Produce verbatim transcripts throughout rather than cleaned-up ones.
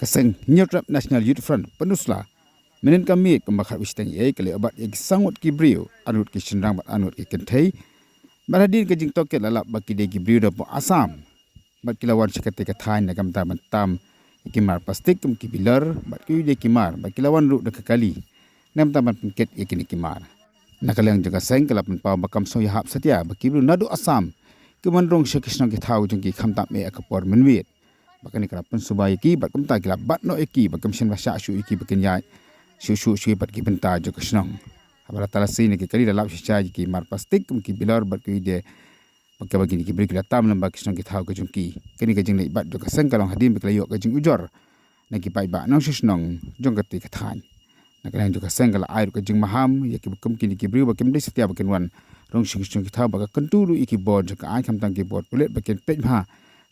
Ka seng Hynñiewtrep National Youth Front Pynursla mynhynnin ka miet kumba khatwei shiteng eiei ka la ïoh bat ïa ki san ngut ki briew, ar ngut ki shynrang bad ar ngut ki kynthei. Bad hadien ka jingtohkit la lap ba ki dei ki briew na poh Assam bad ki la wan sha katei ka thaiñ na ka bynta ban tam ïa ki mar plastik kum ki bilor bad kiwei de ki mar bad ki la wan ruh da ka kali na ka bynta ban pynkit ïa kine ki mar. Na ka liang jong ka seng ka la pynpaw ba kam sngewhap satia ba ki briew naduh Assam ki wan rung sha ki shnong ki thaw jong ki khamtam eh ha ka por mynmiet. Ba kane ka la pynsuba ïa ki bad kumta ki la bat noh ïa ki ba kim shym la shah shuh ïa ki ba kin ïaid shuh shuh shuh bad ki bynta jong ka shnong. Haba la talasi na ki kali la lap shisha ïa ki mar plastik kum ki bilor bad kiwei de ba kaba kine ki briew ki la tam lem bad ki shnong ki thaw ka jong ki. Kane ka jingleit bat jong ka seng ka long hadien ba ki la ïoh ka jingujor na ki paidbah nongshong shnong jong katei ka thaiñ. Na ka liang jong ka seng ka la ai ruh ka jingmaham ïa kiba kum kine ki briew ba kim dei satia ba kin wan rung sha ki shnong ki thaw bad ka kyntu ruh ïa ki bor jong ka aiñ khamtam ki bor pulit ba kin peit bha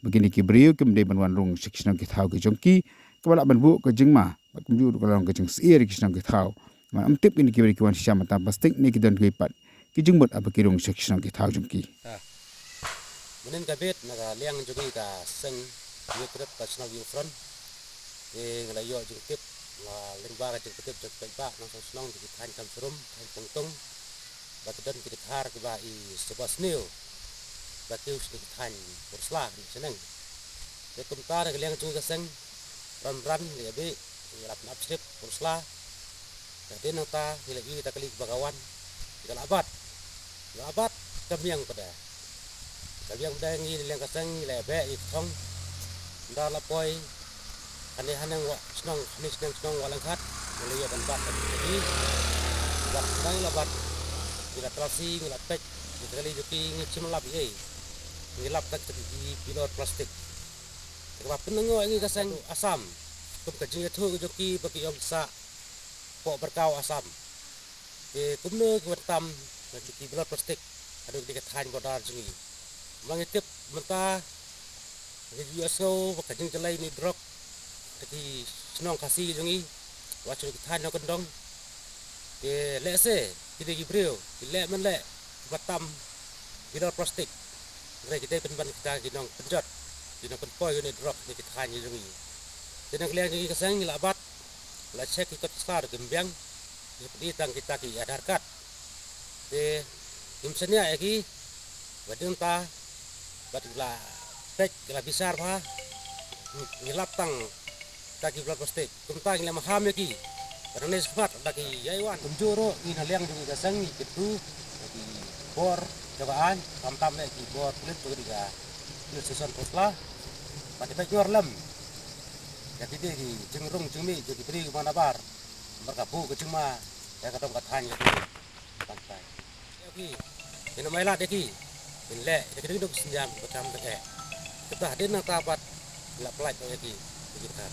ba kine ki briew kim dei ban wan rung sha ki shnong ki thaw ki jong ki kaba lah ban buh ka jingma bad kumjuh ruh ka la long ka jingsyier ïa ki shnong ki thaw. Namar ym tip kine ki briew ki wan shisha ban tam plastik ne ki don kiwei pat ki jingmut haba ki rung sha ki shnong ki thaw jong ki. Mynhynnin ka miet na ka liang jong ngi ka seng Hynñiewtrep National Youth Front, ngi la ïoh jingtip lyngba ka jingpyntip jong ki paidbah nongshong shnong jong ki thaiñ Kamsharum, thaiñ Pongtung ba ki don ki dkhar kiba i suba sniew ba kiew sha ki thaiñ Pynursla kane shaneng. Te kumta na ka liang jong ngi ka seng Ranran ngi la bih ngi la pynap shrip Pynursla. Te hadien nangta ngi la ïohi ta kali kaba ka wan, ngi la bat, ngi la bat ka miang pat. Ka miang pat ngi na liang ka seng ngi la beh ïa ka thong. Nda la poi hangne haneng wa shnong, hangne shnong shnong wa Langkhat, ngi la ïoh ban bat ka miang. Wat nda ngi la bat, ngi la trasi, ngi la peit ïa ka kali jong ki, ngi shym lap ei ei. Ngi lap ta ki bilor plastik. Te kaba pynngoi ngi ka seng Assam kum ka jingïathuh ka jong ki ba ki ong ki sah poh Byrkaw Assam. Te kumno ki wan tam na ki bilor plastik haduh kane ka thaiñ border jong ngi. Ma ngi tip mynta ngi ju ïohsngew ba ka jingjlei ne drok ha ki shnong Khasi jong ngi, wat sha ki thaiñ nongkyndong. Te lehse kine ki briew ki leh man leh kiba tam bilor plastik. Hynrei ki dei pynban kita ki nongpynjot, ki nongpynpoi ïa une u drok ne ki thaiñ jong ngi. Te na ka liang jong ngi ka seng ngi la bat, la check ki kot ki sla ruh kim biang, ngi pynïoh tang kita ki Aadhaar card. Te ngim shaniah ïa ki, ba dei nangta bad ngi la peit, ngi la bishar bha, ngi lap tang kita ki bilor plastik. Kumta ngi la maham ïa ki ba nangne shakhmat lada ki ïai wan. Kumjuh ruh ngi na liang jong ngi ka seng ngi kyntu ïa ki bor jong ka aiñ, khamtam eh ki bor pulit jong ka Police Station Pynursla, ba ki peit ngor lem ïa kine ki jingrung jingmih jong ki briew kiba nabar namar ka buh ka jingma ïa ka dong ka thaiñ ka jong ngi. Tang tai ïa ki, kin ym ailad ïa ki, kin leh ïa ki ding duk synñiang ba tam dang eh. Kata hadien nangta pat la pynlait ïa ki, ïa ki dkhar.